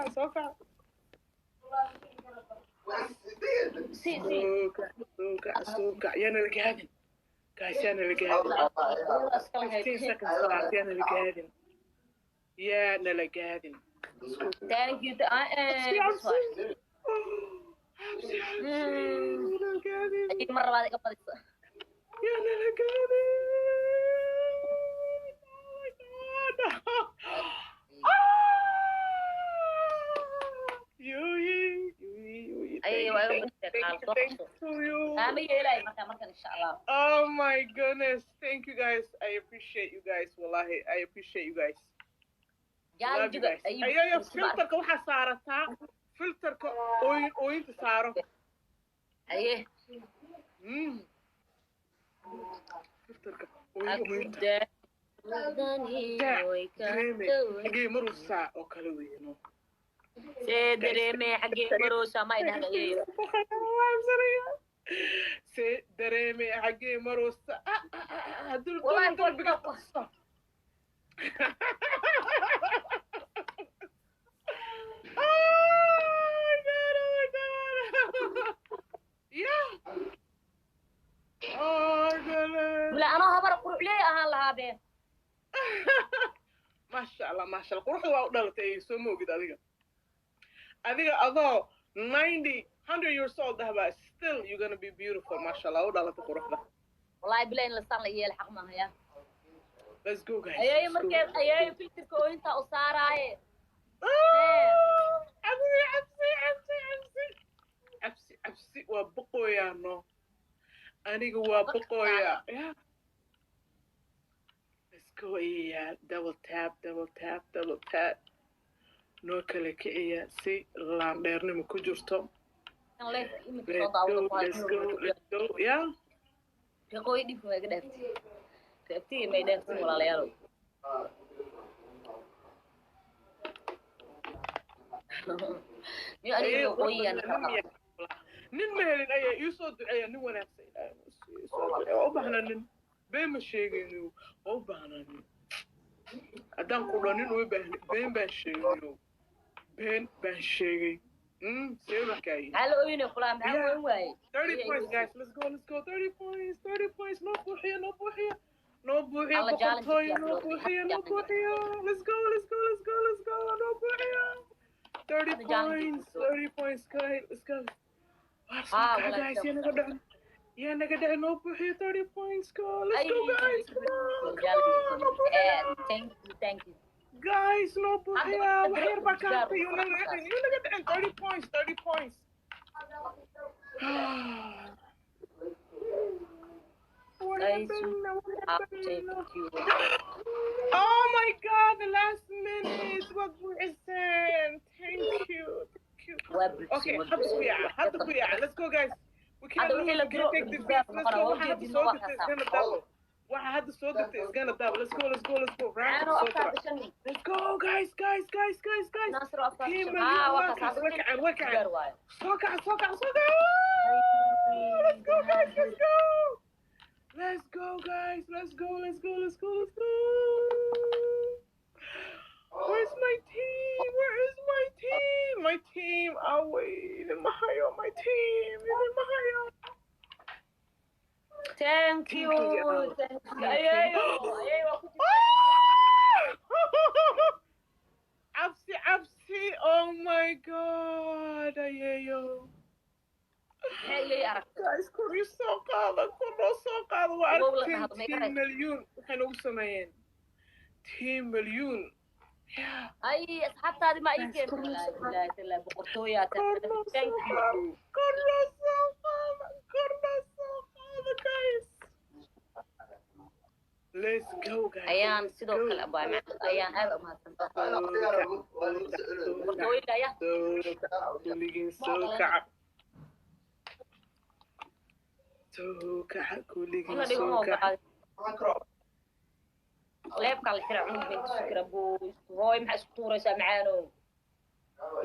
Kaca, soo kaca. Si si. Soo kac, soo kac, soo kac. Yaana la gaadin, guys, yaana la gaadin. 15 seconds left. Yaana la gaadin, yaana la gaadin. Thank you. Cabsi, cabsi, cabsi, cabsi. Yaana la gaadin. Mar labaad iga badisa. Yaana la gaadin. Oh my God. Ah! Yuyi, yuyi, yuyi. Ay, waa iga badisay. Thank you. Kaama yeelay marka markan, insha Allah. Oh my goodness. Thank you, guys. I appreciate you guys. Wallahi, I appreciate you guys. Love you guys. Ayo, filterka waxaa saarataa, filterka ooyin, ooyinta saaro. Aye. Filterka ooyin, ooyinta. Dareeme xagee marusaa oo kale weyno. See dareeme xaggee maroosa ma idhahda ayeeyo. See dareeme xagee marusa dul. Wallahi. Dulbiga qabso. Oh my God, oh my God. Yeah. Oh goodness. Wala anoo habar quruxley ahaan lahaa bee. Maasha Allah, maasha Allah. Quruxda waa u dhalatay, soo moogid adiga. Adiga adoo 90, 100 years old ah baa still you're gonna be beautiful. Maasha Allah, u dhalatay quruxda. Wallahi bila in lasaan la yeela xaq maaha ya. Let's go, guys. Ayeeyo. Let's go. Markeed ayeeyo filterka oo intaa u saaraaye. Ah, cabsi, cabsi, cabsi, cabsi, cabsi, cabsi. Waa boqoyaa no. Aniga waa boqoyaa. Yeah. Let's go, yeah. Double tap, double tap, double tap. Noo kala kiciya si laandheernimo ku jirto. Kan leef imika soo Let's daawada go, ku let's go, let's go. Yeah. Riqooyi dhibka waa iga dhaaftay. Reebtii may dhaaftin, walaalayaalow. Niyo aniga riqooyigaan. Nin ma helin ayaa ii soo duceeya, nin wanaagsan Ilaahay noo siiyo, ii soo duceeya. Waa u baahnaa nin, been ma sheegayno, waa u baahnaa nin. Haddaan ku dhaho nin uma baahni, been baan sheegayo, been baan sheegay. See markaayi. Maxaa la oynay kulaa? Maxaa oyn waaye? 30 points, guys. Let's go, let's go. 30 points, 30 points. Noo buuxiya, noo buuxiya, noo buuxiya. Alla challenge. Boqortooyo, noo buuxiya, noo buuxiya. Let's go, let's go, let's go, let's go. Noo buuxiya. 30 Hadda challenge. points, 30 points, guys. Let's go. Waar soo Ah, kaca, walaal, guys. Yaa naga dhicin, yaa naga dhicin. Noo buuxiya 30 points. Go, let's go, guys. Come on, come on. Noo buuxiya. Thank you, thank you. Guys, noo buuxiya. Hadda wax yar baa ka gaar hartay. Yuu naga dhicin, yuu naga dhicin. 30 points, 30 points. What Guys, happened? What happened? Thank you. Oh my God, the last minute. What is it? Thank you. Thank you. Waa buuxisay. Okay, Waa hadda ku buuxisay. yaaca, hadda ku yaaca. Let's go, guys. We can't Hadda wixii lose. la We can't take defeat. Let's go. Waxa hadda soo dirtay is gonna double. Waxa hadda soo dirtay is gonna double. Let's go, let's go, let's go. Racket Caano soo afkaa dira. gashan. Let's go, guys, guys, guys, guys, guys. Naasir afkaa Team gashan. Million Haa, waa waa kaas. kaas. Way kaceen, way kaceen. Gaar waayo. Soo kaca, soo kaca, soo kaca. Let's go, guys, let's go. Let's go, guys. Let's go, let's go, let's go, let's go. Where's my team? Where is my team? My team. Oh, wait. In Mahayo, my team. In Mahayo. Thank you. Teamkayga. Thank you. Ayeeyo, ayeeyo, waa ku jirtaa. Cabsi, cabsi. Oh my God. Ayeeyo. Maxay iyay aragtay? Guys, kor ii soo qaada, kor noo soo qaada. Waa Wow, la aragteen dhahdo, may team garaysaa? Milyuun waxay nagu sameeyeen. Team Milyuun. Yeah. Ay, asxaabtaadi ma ii Guys, keentay? kor noo Wallaahi soo qaada. bilaahi tallahi, boqortooyaa Kor tahay. noo soo Thank you. qaada. Kor noo soo qaada. Kor noo soo qaada, guys. Let's go, guys. Ayaan sidoo Go. kale abaa macna ayaan aad u mahadsantahay, boqortooyada ayaa. Soo kaca, kulligiin soo kaca. Soo kaca, kulligiin In la dhigo soo ma kaca. ogolaada. Leebkaa la xira, cunug bay tusi kara buu hooy. Maxaa isku tuuraysaa, macaanow?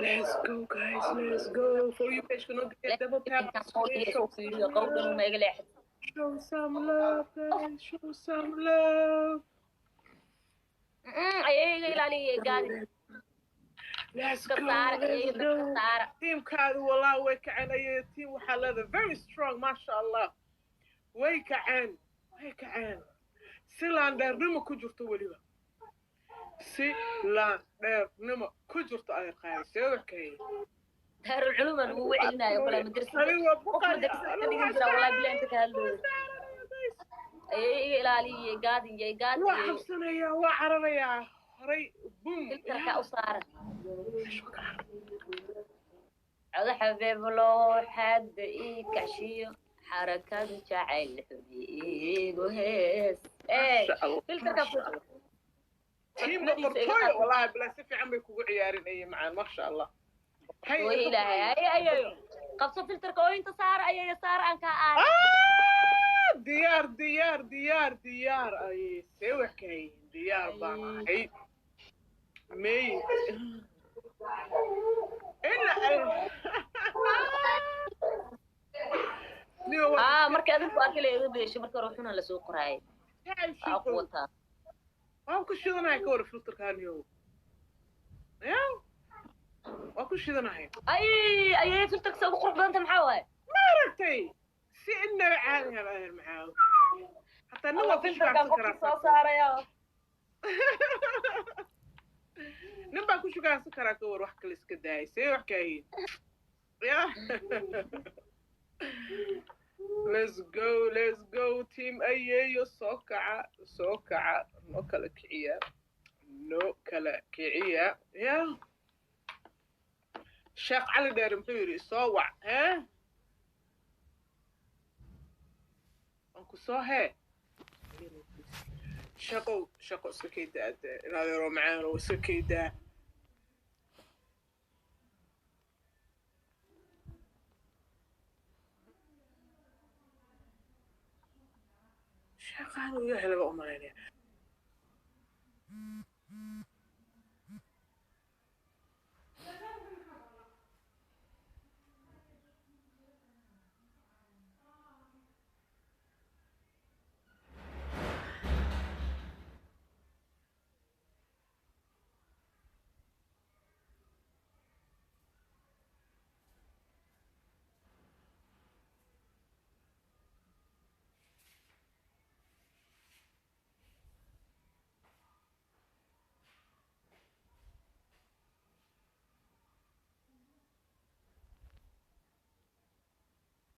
Let's go, guys. Let's go. For you page, gonna get double tap. Intaan soo dhigay soo fiiriyo qowdhan uma iga leexid. Show some love, guys. Show some love. Ayay iga ilaaliya gaadi. Let's Ka go, saara let's ayayo, go. dadka saara. Teamkaadu walaa way kaceen ayay. Team waxaa leedahay very strong, maasha Allah. Way kaceen, way kaceen, si laandheernimo ku jirto weliba, si laandheernimo ku jirto ay qaadi see wax kahay. Daarul culuum aan ugu celinaayo kale madrasada. Aniga waa Qof buqaya. madrasada ka dhigan jira, wallahi bilahi inta ka hadlooyo. Ayay iga ilaaliye gaadin yay gaadin. Waa xabsanayaa, waa cararayaa horay bum. Filterka u saara. Codo xabeeblo xadda ii kacshiyo xarakadu jacayl xudi iigu hees. Ee filterka. Team boqortooyo, wallahi bilaa si fiican bay kugu ciyaarinayeen macaan, maasha Allah. Hay. Way ilaahay ay ayayo qabso filterka oo inta saara ayayo, saara aan kaa aar. Ah, diyaar diyaar diyaar diyaar ay see wax ka yihiin, diyaar baan ahay may ila. Aa marka adinku arkay la iga beesho, marka hore wuxuuna lasoo qoraayay waa ku wataa. Waan ku shidanahay ka war filterkaaniyow, ya waa ku shidanahay. Ay ayay filterka sa ugu qurux badanta maxaa waaye? Maaragtay si inaba caadi ahayn, maxaa hataa nin waa ku Filterkan shukaansan qofki soo karaa. Saaraya. Nin baa ku shukaansan karaa ka war, wax kale iska daayay see wax kaahiin ya. Let's go, let's go, team ayeeyo, soo kaca, soo kaca, noo kala kiciya, noo kala kiciya. Ya Sheekh Cali Dheere muxuu yidhi? Soo wac hee, waan ku soo hee. Shaqow shaqo iska kaydaa dee inaad yaroo macaanow iska kaydaa. Shaqaan uu yahay laba u malaynaya.